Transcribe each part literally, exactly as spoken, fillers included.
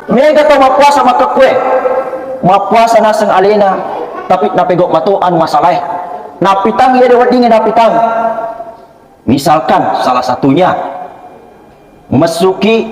Mega tau mappuasa makkekkue, mappuasa naseng alena, tapi napegau mato anu masalae. Napitang iya de weddingnge napitang. Misalkan salah satunya messuki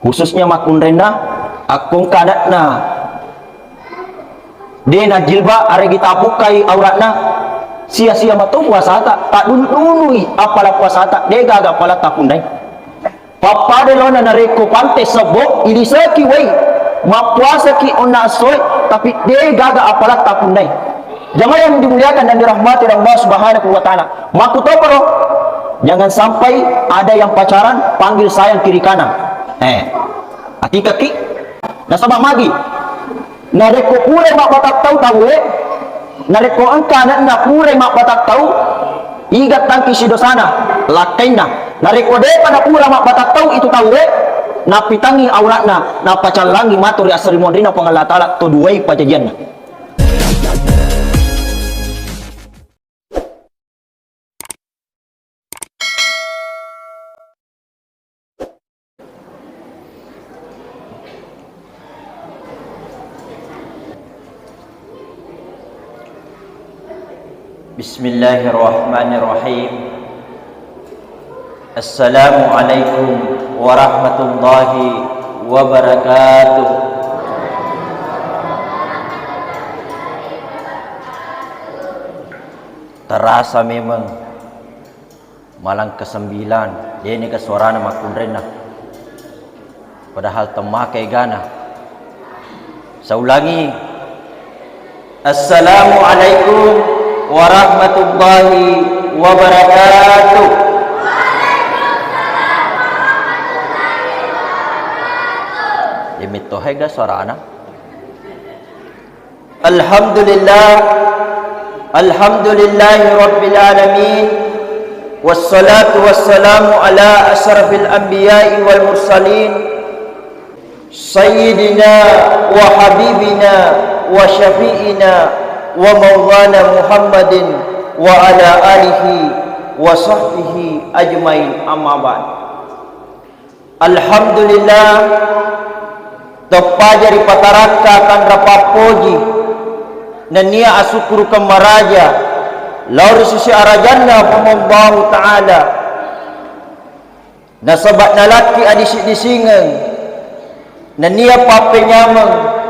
khususnya makkunrainna, akkongka anakna de najilba, aregi tabukkai auratna, sia-sia mato puasata, tadunu-dunui appala puasata, de gaga appala tapunnai. Pappada lona narekko pante sebbo, iliseki wai, mappuasaki onna essoe, tapi de gaga appala tapunnai. Jamaah yang dimuliakan dan dirahmati oleh Allah Subhanahu wa Ta'ala, makkutoparo, jangan sampai ada yang pacaran panggil sayang kiri kanan. Eh, atikaki. Nasaba magi, narekko pura mabbatattau tauwe, narekko engka anakna pura mabbatattau, iga tangki sidosana, lakkainna. Narekko depa napura mabbatattau itu tauwe, napitangi auratna, napacallangi matu ri asri monrina Puang Allah Ta'ala, to duai pajajianna. Bismillahirrahmanirrahim. Assalamualaikum warahmatullahi wabarakatuh. Terasa memang malang kesembilan, de nega suarana makkunrainna. Padahal temmaka egana. Saulangi. Assalamualaikum warahmatullahi wabarakatuh. Demi tohega suarana. Alhamdulillah. Alhamdulillahi rabbil alamin. Wassalatu wassalamu ala asyrafil anbiya'i wal mursalin. Sayyidina wa habibina wa syafi'ina wa maulana Muhammadin wa ala alihi wa sahbihi ajmain, amma ba'd. Alhamdulillah, teppaja ripatarakka tanra pappoji nennia asukkurukeng maraja lao ri sisi arajanna Puang Allahu Ta'ala. Nasaba nalakki adisi-disingeng nennia pappenyameng,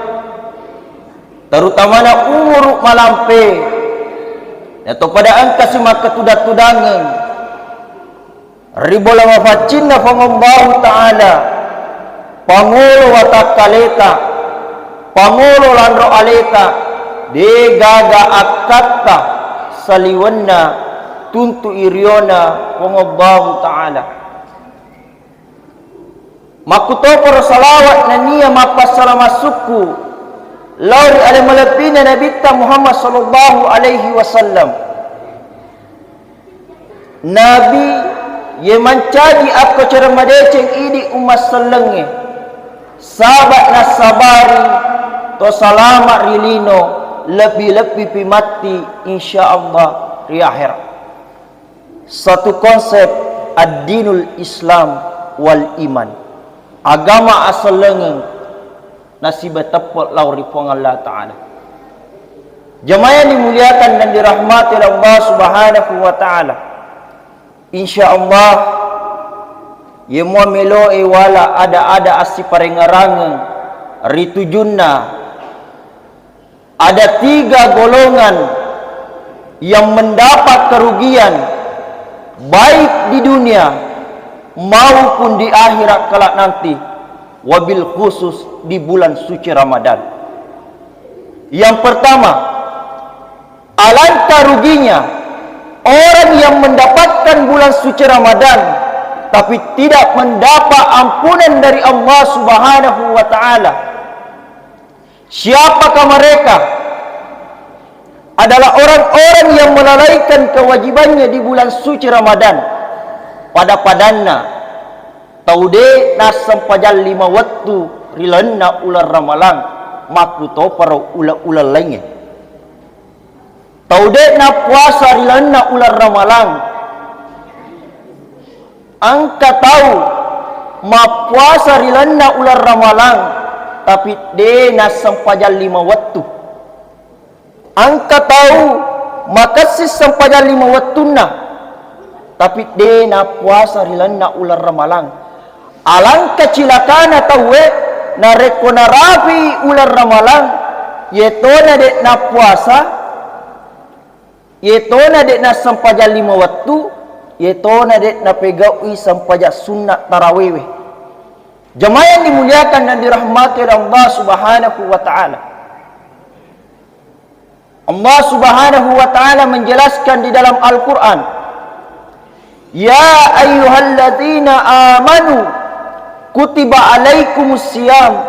terutamana umuru malampe, nato pada engkasi makkatudang-tudangeng ri bola mafaccinna Puang Allahu Ta'ala, pangolo watakkaleta, pangolo lanro aleta, de gaga akkatta saliwenna tuntu iriona Puang Allahu Ta'ala. Makkutoparo salawat nennia mappassalamat sukku lao ri ale malebbina Nabitta Muhammad sallallahu alaihi wasallam. Nabi ye mancaji akko cara madeceng idi umma sellengnge, saba nasabari to salama ri lino, lebbi-lebbi pi matti, insya Allah, ri akhirat. Satu konsep, ad-dinul Islam wal iman. Agama asellengeng nasiba teppe lao ri Puang Allah Ta'ala. Jamaah yang dimuliakan dan dirahmati oleh Allah Subhanahu wa Ta'ala. Insya Allah, yemua meloe wala ada-ada assiparengerangeng ri tujunna. Ada tiga golongan yang mendapat kerugian, baik di dunia maupun di akhirat kelak nanti, wabil khusus di bulan suci Ramadan. Yang pertama, alangkah ruginya orang yang mendapatkan bulan suci Ramadan, tapi tidak mendapat ampunan dari Allah Subhanahu wa Ta'ala. Siapakah mereka? Adalah orang-orang yang melalaikan kewajibannya di bulan suci Ramadan. Pada-padanna, tau de nassempajang lima wettu ri lalenna uleng Ramalang, makkutoparo uleng-uleng laingnge. Tau de nappuasa ri lalenna uleng Ramalang, engka tau Mappuasa ri lalenna uleng Ramalang, tapi de nassempajang lima wettu. Engka tau makessing sempajang lima wettunna, tapi de nappuasa ri lalenna uleng Ramalang. Alangka cilakana tauwe narekko narapi uleng Ramalang, yetona de nappuasa, yetona de nassempajang lima wettu, yetona de napegau'i sempajang sunna tarawewe. Jamaah yang dimuliakan dan dirahmati oleh Allah Subhanahu wa Ta'ala. Allah Subhanahu wa Ta'ala menjelaskan di dalam Al-Quran, "Ya ayyuhalladzina amanu, kutiba alaikumus siyam,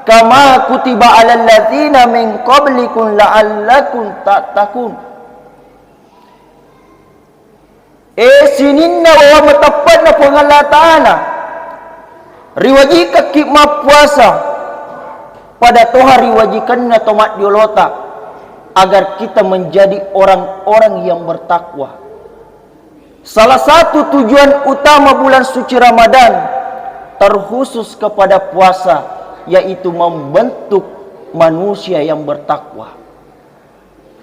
kama kutiba alalladzina min qablikum la'allakum tattaqun." E sininna wawa mateppe'na Puang Allah Ta'ala, riwajikekki mappuasa, pada toha riwajikenna to maddiolota, agar kita menjadi orang-orang yang bertakwa. Salah satu tujuan utama bulan suci Ramadan terkhusus kepada puasa, yaitu membentuk manusia yang bertakwa.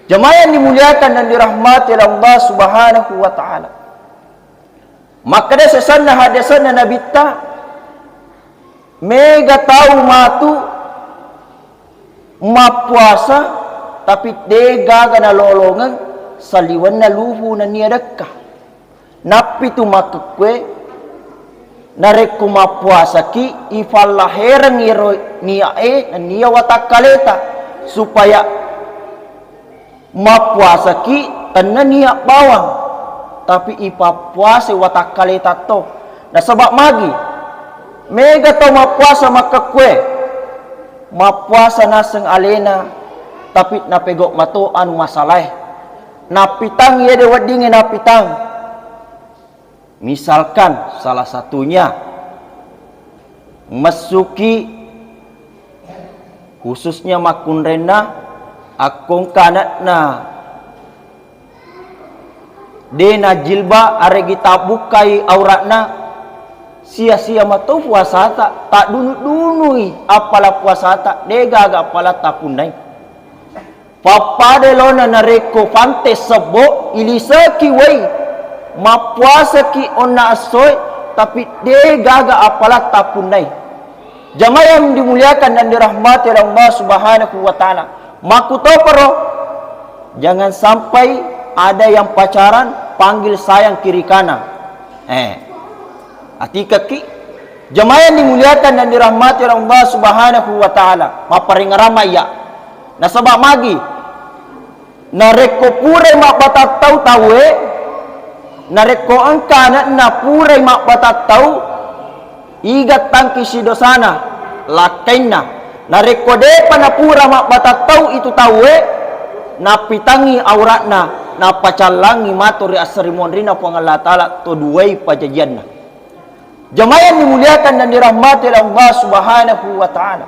Jamaah yang dimuliakan dan dirahmati oleh Allah Subhanahu wa Ta'ala. Makkeda sesanna hadesanna Nabitta, mega tau matu mappuasa, tapi de gaga nalolongeng saliwenna luhu nennia dekka. Nappitu makkekkue, narekko mappuasaki, ifallahereng iyaro nia'e nennia watakkaleta, supaya mappuasaki tenna nia bawang, tapi ipappuasai watakkaleta to. Nasaba magi, mega tau mappuasa makkekkue, mappuasa naseng alena, tapi napegau mato anu masalae. Nappitang iyede weddingnge nappitang. Misalkan salah satunya messuki khususnya makkunrainna, akkongka anakna de najilba aregi tabbukkai auratna, sia-sia mato puasata, taddunu-dunui appala puasata, de gaga appala tapunnai. Pappada lona narekko fante sebbo, iliseki wai, mappuasaki onna essoe, tapi de gaga appala tapunnai. Jamaah yang dimuliakan dan dirahmati oleh Allah Subhanahu wa Ta'ala. Makkutoparo, jangan sampai ada yang pacaran panggil sayang kiri kanan. Eh, atikaki. Jamaah yang dimuliakan dan dirahmati oleh Allah Subhanahu wa Ta'ala. Mapparingerang iya. Nasaba magi, narekko purai mabbatattau tauwe, narekko engka anakna purai mabbatattau, igattangki sidosana, lakkainna. Narekko depa napura mabbatattau itu tauwe, nappitangngi auratna, napacallangngi matu ri assarimonrina Puang Allah Ta'ala to duai pajajianna. Jamaah yang dimuliakan dan dirahmati oleh Allah Subhanahu wa Ta'ala.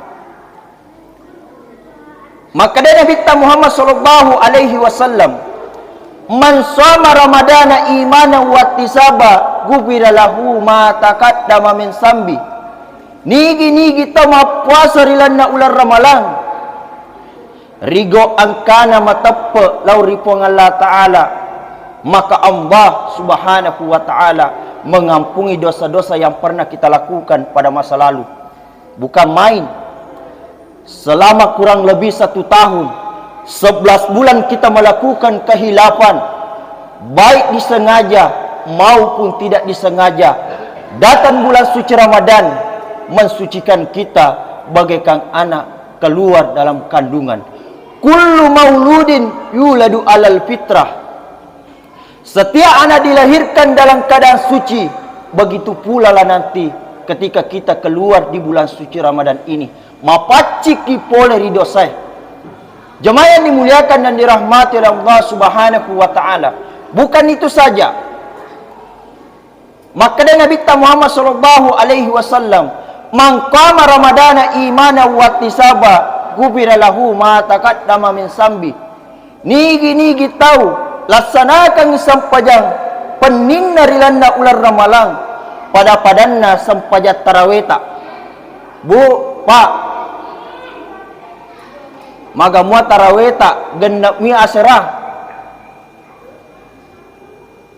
Makkeda Nabitta Muhammad sallallahu alaihi wasallam, "Man shoma Ramadana imanan wattisaba, ghufira lahu ma taqaddama min zambi." Nigi-nigi tau mappuasa ri lalenna uleng Ramalang, rigo engkana mateppe lao ri Puang Allah Ta'ala, maka Allah Subhanahu wa Ta'ala mengampuni dosa-dosa yang pernah kita lakukan pada masa lalu. Bukan main. Selama kurang lebih satu tahun, sebelas bulan kita melakukan kehilafan, baik disengaja maupun tidak disengaja. Datang bulan suci Ramadan, mensucikan kita bagaikan anak keluar dalam kandungan. Kullu mauludin yuladu alal fitrah. Setiap anak dilahirkan dalam keadaan suci, begitu pula lah nanti ketika kita keluar di bulan suci Ramadan ini. Mapacciki pole ri dosae. Jemaah yang dimuliakan dan dirahmati oleh Allah Subhanahu wa Ta'ala. Bukan itu saja. Makkeda Nabitta Muhammad sallallahu alaihi wasallam, "Man qama Ramadana imanan wattisaba, ghufira lahu ma taqaddama min zambi." Nigi-nigi tau lassanakangngi sempajang penninna ri lalenna uleng Ramalang, Pada-padanna sempajang taraweta. Bu, Pak, maga mua taraweta, genne'mi asera?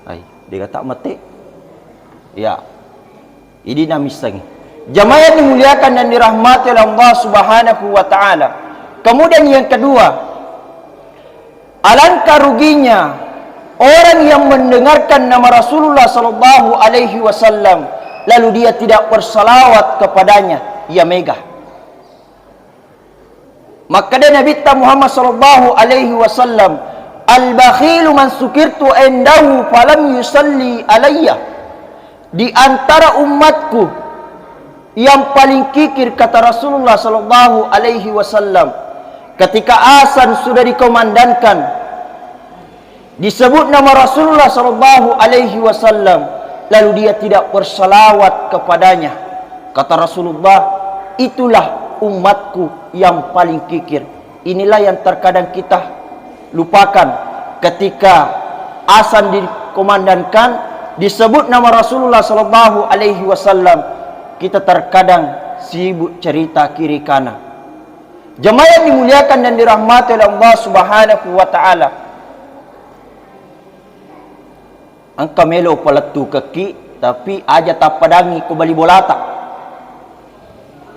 Ai, dega tak mate. Ya. Idi namissengi. Jamaah yang dimuliakan dan dirahmati oleh Allah Subhanahu wa Ta'ala. Kemudian yang kedua, alangkah ruginya orang yang mendengarkan nama Rasulullah Sallallahu Alaihi Wasallam, lalu dia tidak bersalawat kepadanya. Ia mega. Makkeda Nabitta Muhammad Sallallahu Alaihi Wasallam, "Al-bakhilu man sukirtu indahu falam yusalli alayya." Di antara umatku yang paling kikir, kata Rasulullah Sallallahu Alaihi Wasallam, ketika azan sudah dikumandangkan, disebut nama Rasulullah Sallallahu Alaihi Wasallam, lalu dia tidak bersalawat kepadanya. Kata Rasulullah, "Itulah umatku yang paling kikir." Inilah yang terkadang kita lupakan ketika azan dikumandangkan, disebut nama Rasulullah Sallallahu Alaihi Wasallam, kita terkadang sibuk cerita kiri kanan. Jamaah yang dimuliakan dan dirahmati oleh Allah Subhanahu wa Ta'ala. Engka melo palettukekki, tapi aja tappadangi ko bali bolata.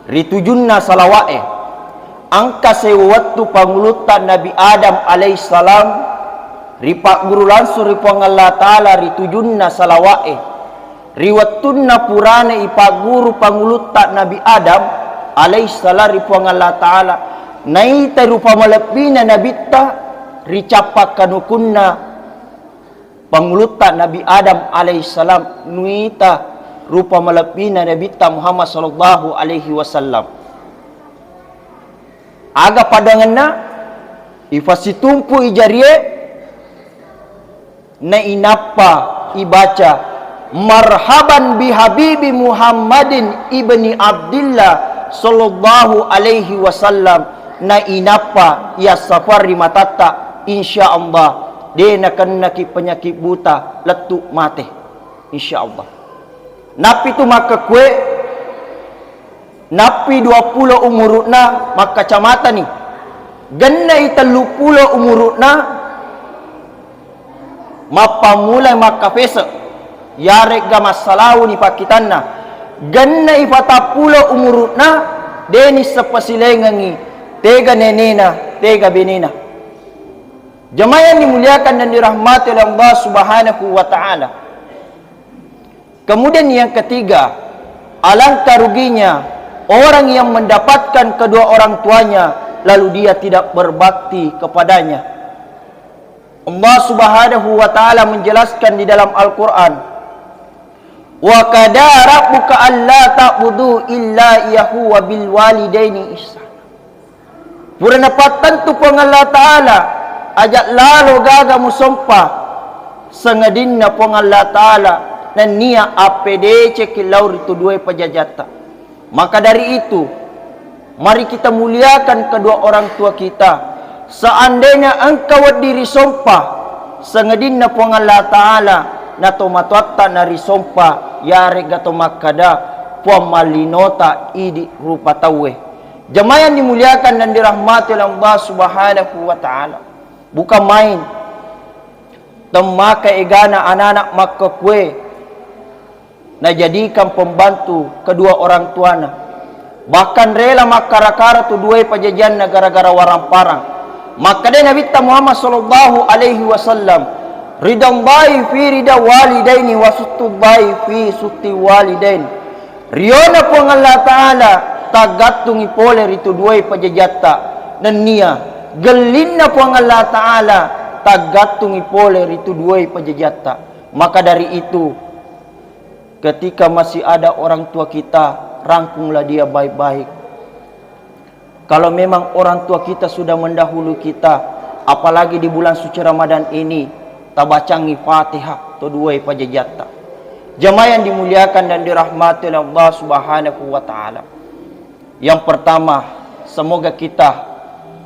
Ri tujunna salawa'e, engka sewa wettu pangulutta Nabi Adam alaihissalam ripagguru langsung ri Puang Allah Ta'ala ri tujunna salawa'e. Ri wettunna purana ipagguru pangulutta Nabi Adam alaihissalam ri Puang Allah Ta'ala, naita rupa malebbina Nabitta ri cappa kanukunna pangulutta Nabi Adam alaihissalam, nuita rupa malebbina Nabitta Muhammad Sallallahu Alaihi Wasallam. Aga padangenna? Ifasitumpu ijarie, nainappa ibaca, "Marhaban bihabibi Muhammadin ibni Abdillah Sallallahu Alaihi Wasallam." Nainappa iya safar ri matatta, insya Allah de nakennaki penyakit buta, lettu mate, insya Allah. Nappi tu makkekue, nappi duappulo umuru'na makkacamatani, gennai telluppulo umuru'na mappammulai makkafese, yaregga massalauni pakkitanna, gennai patappulo umuru'na, deni seppasilengengngi tega nenena, tega benena. Jamaah yang dimuliakan dan dirahmati oleh Allah Subhanahu wa Ta'ala. Kemudian yang ketiga, alangkah ruginya orang yang mendapatkan kedua orang tuanya, lalu dia tidak berbakti kepadanya. Allah Subhanahu wa Ta'ala menjelaskan di dalam Al-Quran, "Wa qada rabbuka alla ta'budu illa iyyahu wa bil walidaini ihsana." Pura napattentu Puang Allah Ta'ala, aja lalo gaga musompa, sangedinna Puang Allah Ta'ala nennia appedeceki lao ri tu duae pajajatta. Maka dari itu, mari kita muliakan kedua orang tua kita. Seandainya engka wedding risompa, sangedinna Puang Allah Ta'ala, na tomatoatta narisompa, yaregga to makkada, Puang mallinota idi rupa tauwe. Jamaah yang dimuliakan dan dirahmati oleh Allah Subhanahu wa Ta'ala. Bukan main. Temmaka egana anak-anak makkekue najadikan pembantu kedua orang tuana. Bahkan rela makkara-kara tu duae pajajianna gara-gara waramparang. Makkeda Nabitta Muhammad sallallahu alaihi wasallam, "Ridallahi fi rida walidaini wa suttullahi fi sutti walidain." Riona Puang Allah Ta'ala taggattungi pole ri tu duae pajajatta, nennia gellinna Puang Allah Ta'ala taggattungi pole ri tu duae pajajatta. Maka dari itu, ketika masih ada orang tua kita, rangkunglah dia baik-baik. Kalau memang orang tua kita sudah mendahului kita, apalagi di bulan suci Ramadan ini, tabacangi Fatihah to duae pajajatta. Jamaah yang dimuliakan dan dirahmati oleh Allah Subhanahu wa Ta'ala. Yang pertama, semoga kita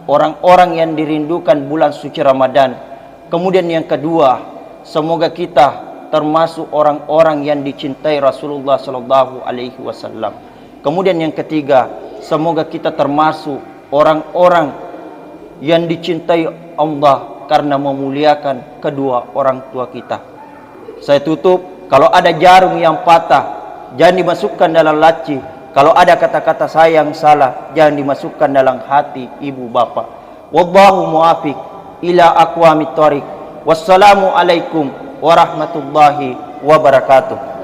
orang-orang yang dirindukan bulan suci Ramadan. Kemudian yang kedua, semoga kita termasuk orang-orang yang dicintai Rasulullah sallallahu alaihi wasallam. Kemudian yang ketiga, semoga kita termasuk orang-orang yang dicintai Allah karena memuliakan kedua orang tua kita. Saya tutup, kalau ada jarum yang patah, jangan dimasukkan dalam laci. Kalau ada kata-kata saya yang salah, jangan dimasukkan dalam hati ibu bapak. Wallahu muwafiq ila aqwamit thariq. Wassalamualaikum warahmatullahi wabarakatuh.